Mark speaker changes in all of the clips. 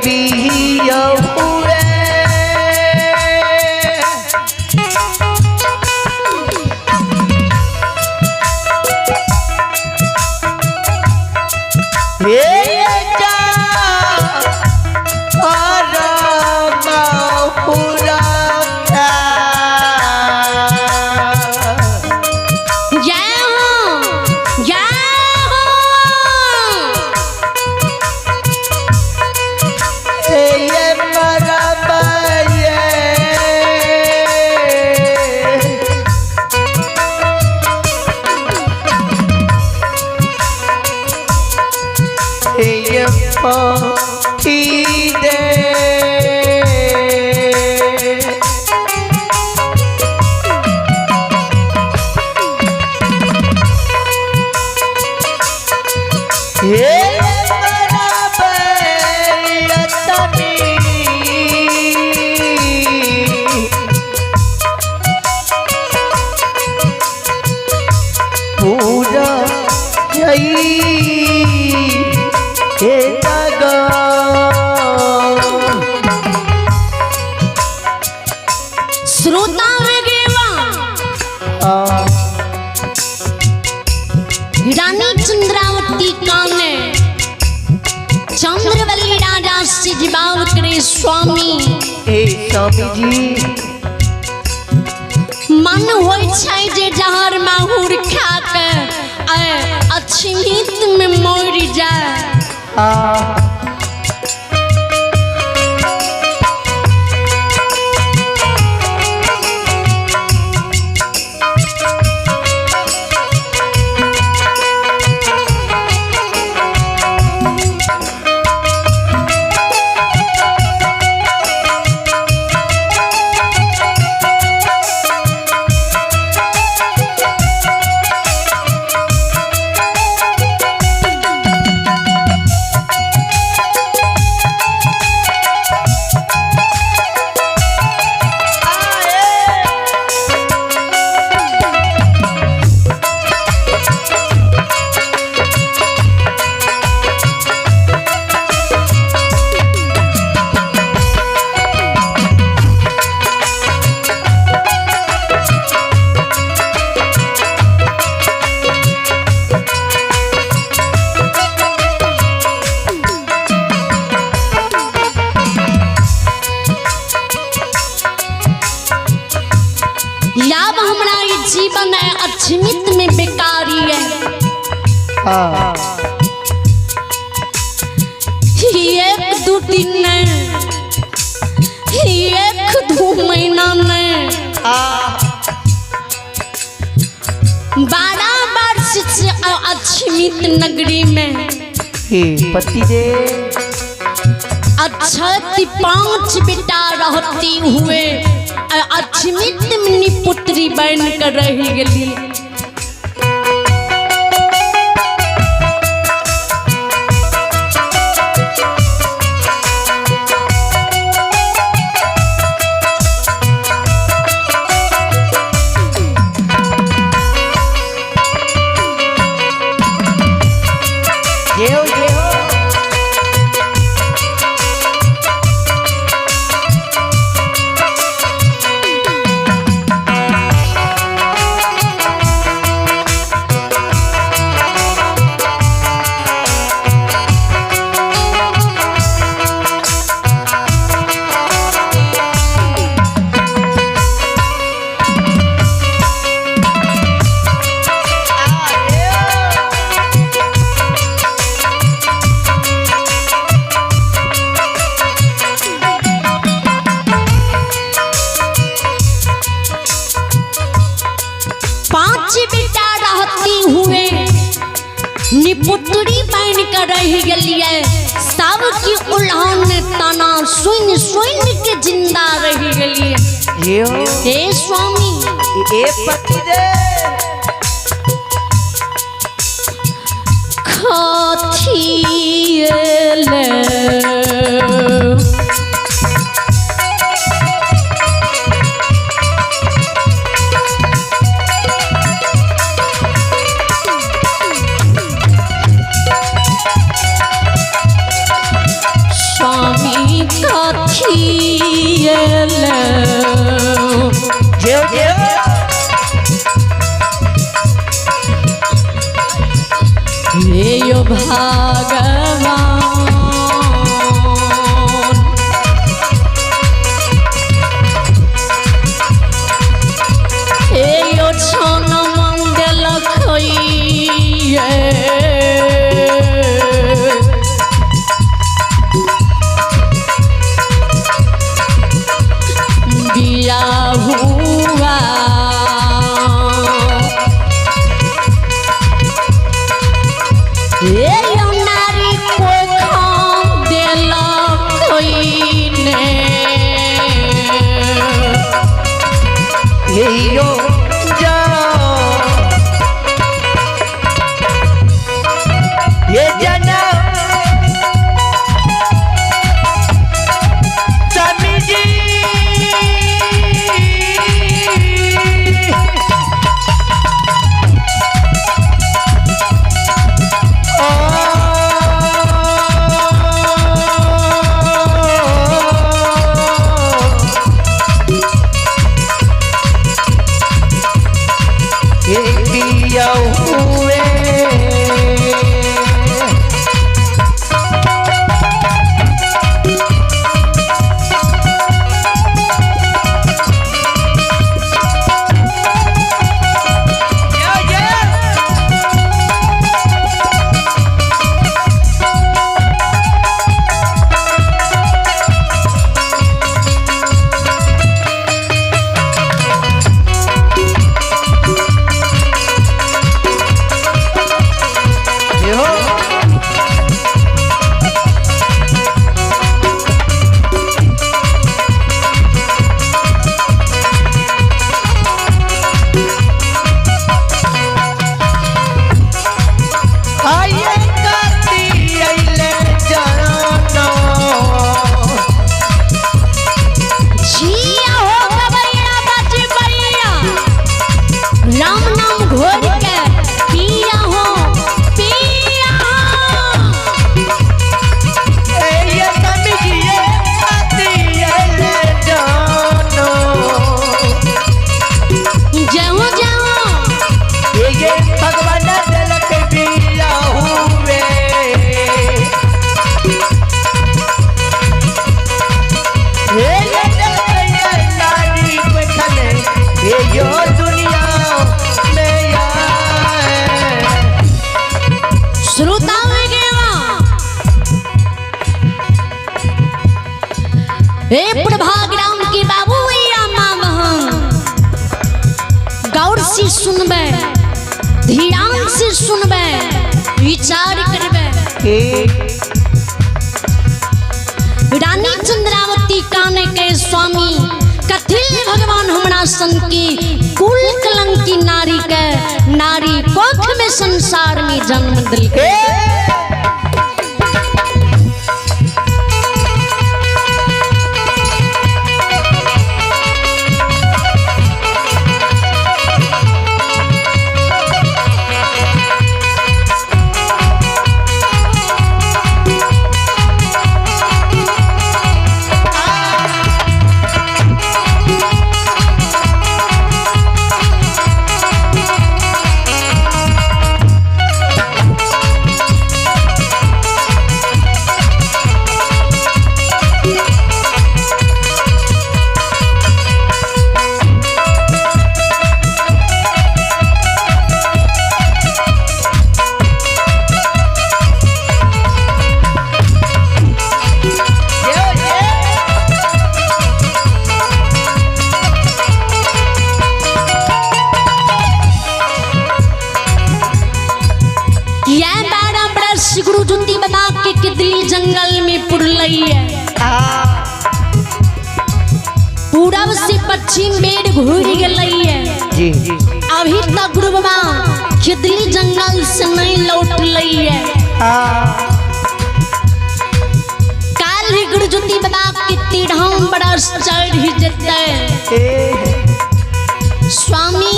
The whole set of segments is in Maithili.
Speaker 1: बियहुए। हे जा
Speaker 2: जय हो, जय हो।
Speaker 1: दे। हे पूरा हे
Speaker 2: श्रोता वेगेवा रानी चंद्रावती काने चंद्रवल्ली राजा से जवाब करे, स्वामी।
Speaker 1: हे स्वामी जी।
Speaker 2: मन होइ छै जे जहर माहुर खा के अछित में मरि जाए।
Speaker 1: आ
Speaker 2: लाभ हमरा ई जीवन है अछमित में बेकारी है।
Speaker 1: आ
Speaker 2: एक दू दिन नहीं, एक दू महीना नहीं,
Speaker 1: आ
Speaker 2: 12 वर्ष से अछमित नगरी में
Speaker 1: हे पति दे।
Speaker 2: अक्षत 5 बेटा रहती हुए अछमित में पुत्री बन कर रह गई।
Speaker 1: जय हो, जय हो।
Speaker 2: 5 बेटा रहती हुए निपुत्री बन कर रह गलिए, सबकी उल्हान ताना सुन सुन के जिंदा रह गलिए।
Speaker 1: जय हो।
Speaker 2: हे स्वामी।
Speaker 1: ए पति दे।
Speaker 2: खाथियले स्वामी।
Speaker 1: जय जय।
Speaker 2: हे यो भगवान हे यो छन मंगल खइये बिया हुआ ए यो नारी कोख देलक ने।
Speaker 1: ये यो जाओ ये जना स्वामी जी। ये पिया हुए आइए काती अइले जानो।
Speaker 2: जिया हो गवैया बजबैया राम नाम घोर के पिया हो पिया हो।
Speaker 1: ए ये समझिए काती अइले जानो।
Speaker 2: जाओ जाओ
Speaker 1: ये भगवान दिलक बिया हुए। ये दिलक नारी बैठने ये यो दुनिया में आए।
Speaker 2: श्रोता में गेवा हे प्रभाग्राम की बाबू भैया माँ बहन गौर से सुनबे, ध्यान से सुनबे, विचार करबे। रानी चंद्रावती काने के स्वामी कथिल भगवान हमरा सन की कुल कलंकी नारी के नारी कोख में संसार में जन्म दिल के। यह 12 बरस गुरु ज्योति बाबा के किदली जंगल में पुरलई है। पूरब से पश्चिम बेर घूर गई है।
Speaker 1: जी
Speaker 2: अभी तक गुरु बाबा खिदली जंगल से नहीं लौट लई है। काल ही गुरु ज्योति बाबा के 13 बरस चढ़ ही जते। स्वामी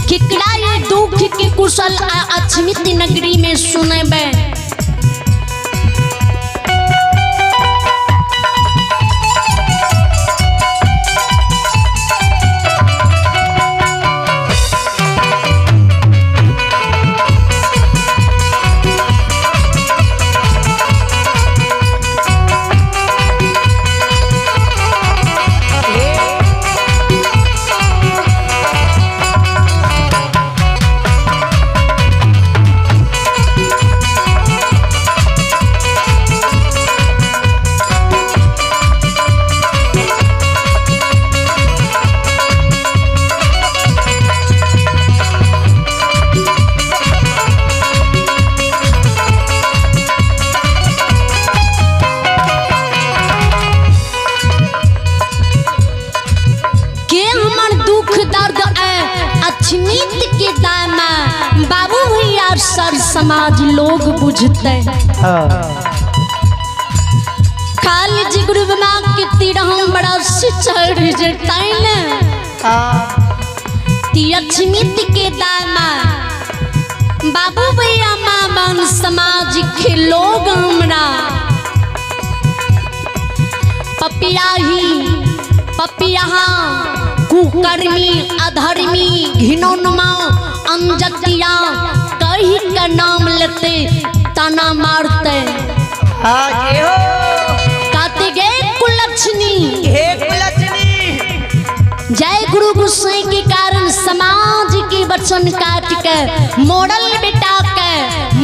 Speaker 2: केकरा ये दुख के कुशल अछमित नगरी में सुनेबे। समाज लोग बुझते। खाली जी गुरु माँ के 13 बरस चढ़ जतै ने लक्ष्मी के दामा बाबू भैया माँ बन समाज के लोग हमरा पपियाही पपियाहा कुकर्मी अधर्मी घिनौनमा अंजतिया कही का नाम लेते ताना मारते। काते गए कुलक्षणी
Speaker 1: हे कुलक्षणी।
Speaker 2: जय गुरु गुस्से के कारण समाज के वचन काट के मोड़ल बेटा के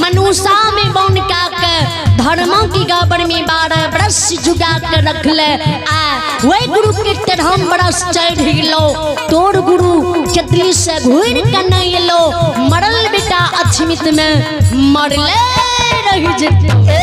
Speaker 2: मनुषा में बन का के धर्म की गाबर में 12 बरस जुगा के रख ले आ वही गुरु के 13 बरस चढ़ लो तोर गुरु केतली से घूर के नहीं लो मरल बेटा अछमित में मरले रह जते।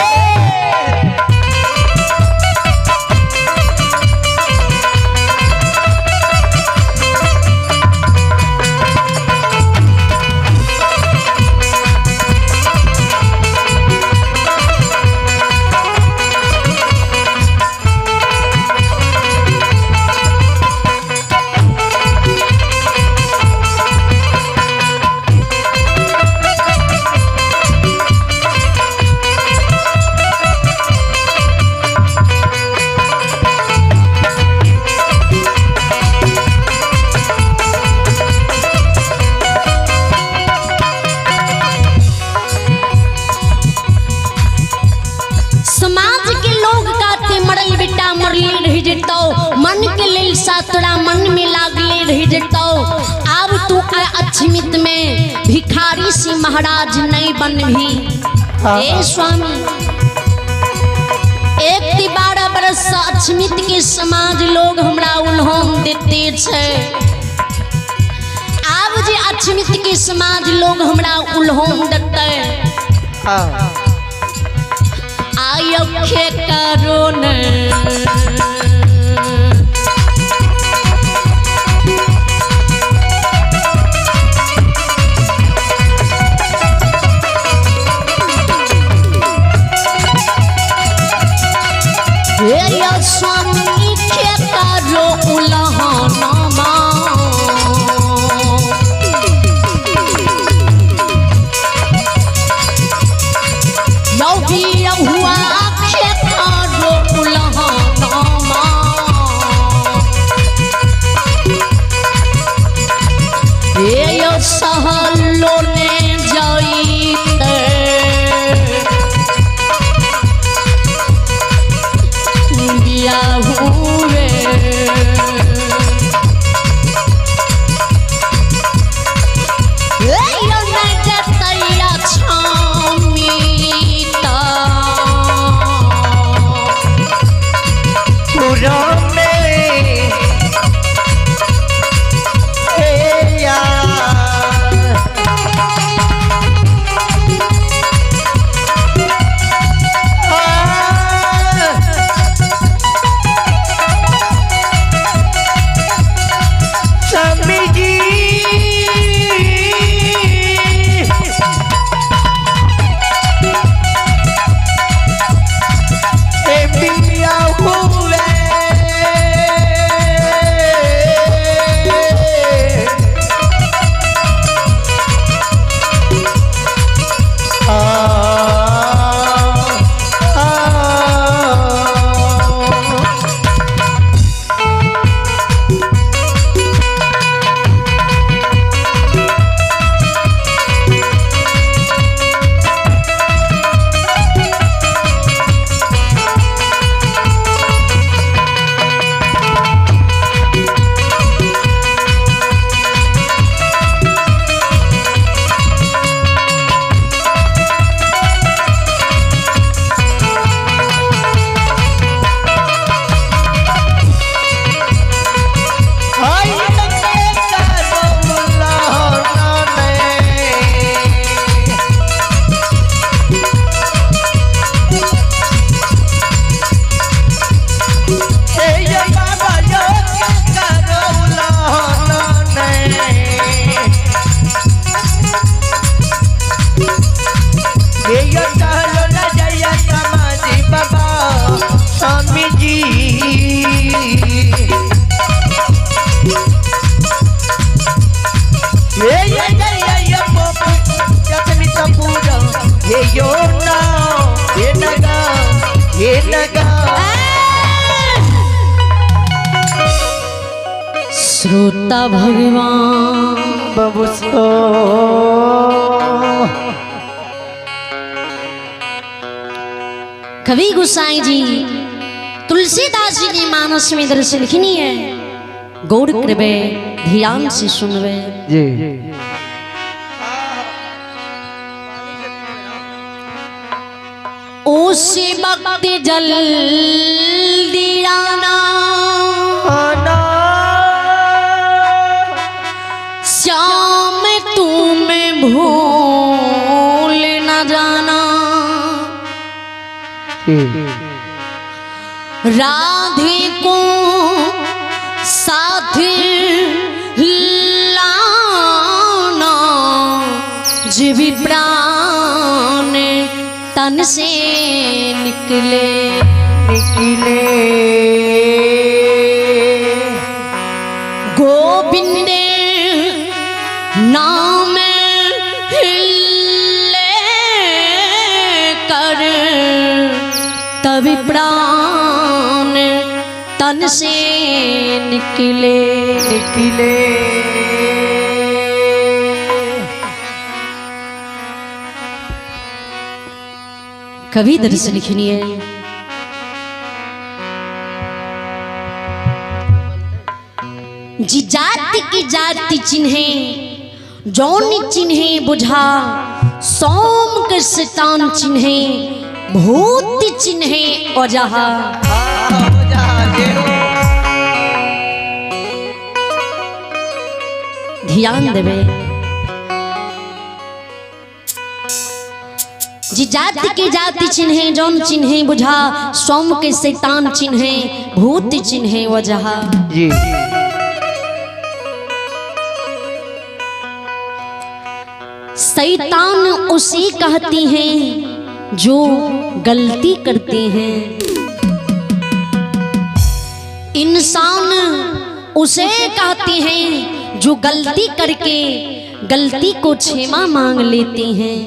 Speaker 2: समाज के लोग काते मरल बेटा मरले रह जतौ मन के लेल सातरा मन में लागले रह जतौ। आब तू अछमित में भिखारी सी महाराज नहीं बनभी। ए स्वामी 1 12 बरस अछमित के समाज लोग हमरा उल्होम देते छे। आब जे अछमित के समाज लोग हमरा उल्होम देते आयोखे करुण हे स्वामी खे करो उलहनमा हुआ खे करो उलहनमा।
Speaker 1: हे यो टहलो न जाइया समाधि बाबा स्वामी जी। हे ये जय ये पोप लक्ष्मी सपूर हे यो ना हे नगा हे नगा।
Speaker 2: श्रोता भगवान
Speaker 1: बबू सो
Speaker 2: कवि गोसाई जी तुलसीदास जी ने मानस में दर्श लिखनी है, गौर करबे, ध्यान से सुनबे।
Speaker 1: जी
Speaker 2: उस वक्त जल्दी आना,
Speaker 1: आना
Speaker 2: श्याम तुम भूल न जाना, राधे को साथ लाना, जीवी प्राण तन से निकले।
Speaker 1: निकले
Speaker 2: गोविंद नाम ले कर तभी प्राण तन से निकले।
Speaker 1: निकले
Speaker 2: कवि दर्श लिखनी है। जी जाति की जाति चिन्हे जौन चिन्हे बुझा, सोम के शैतान चिन्हे भूत चिन्हे अजहा। ध्यान देवे जी जाति की जाति चिन्हे जौन चिन्हे बुझा, सोम के शैतान चिन्हे भूत चिन्हे वजहा।
Speaker 1: जी
Speaker 2: शैतान उसे कहती हैं जो गलती करते हैं, इंसान उसे कहते हैं जो गलती करके गलती को क्षमा मांग लेते हैं।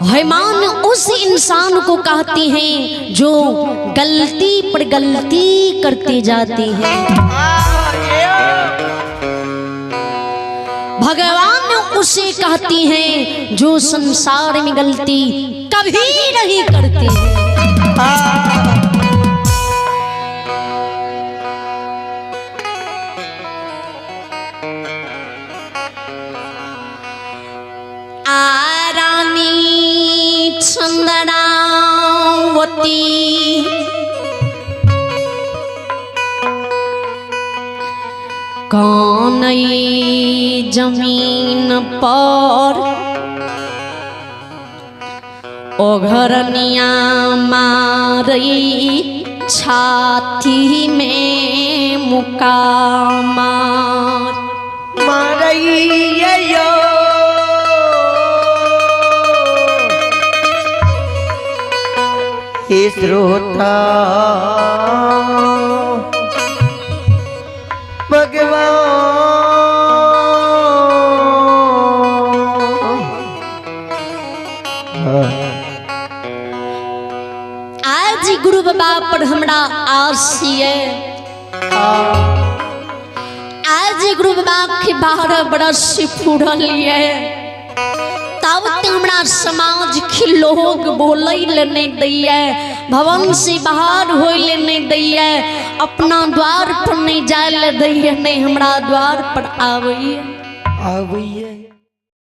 Speaker 2: हैमान उस इंसान को कहते हैं जो गलती पर गलती करते जाते हैं। भगवान उसे कहते हैं जो संसार में गलती कभी नहीं करते हैं। आरानी चंद्रावती कौन जमीन पर ओघरनिया मारई छाती में मुका मार
Speaker 1: मारई। हे श्रोता भगवान
Speaker 2: आज गुरु बाबा पर हमरा आस ये, आज गुरु बाबा के 12 बरस पूरल ये, तब तो हमरा समाज के लोग बोलै ले नहीं दैये, भवन से बाहर होय ले नहीं दैये, अपना द्वार पर नहीं जाय ले दैये, नहीं हमरा द्वार पर आबैये
Speaker 1: आबैये।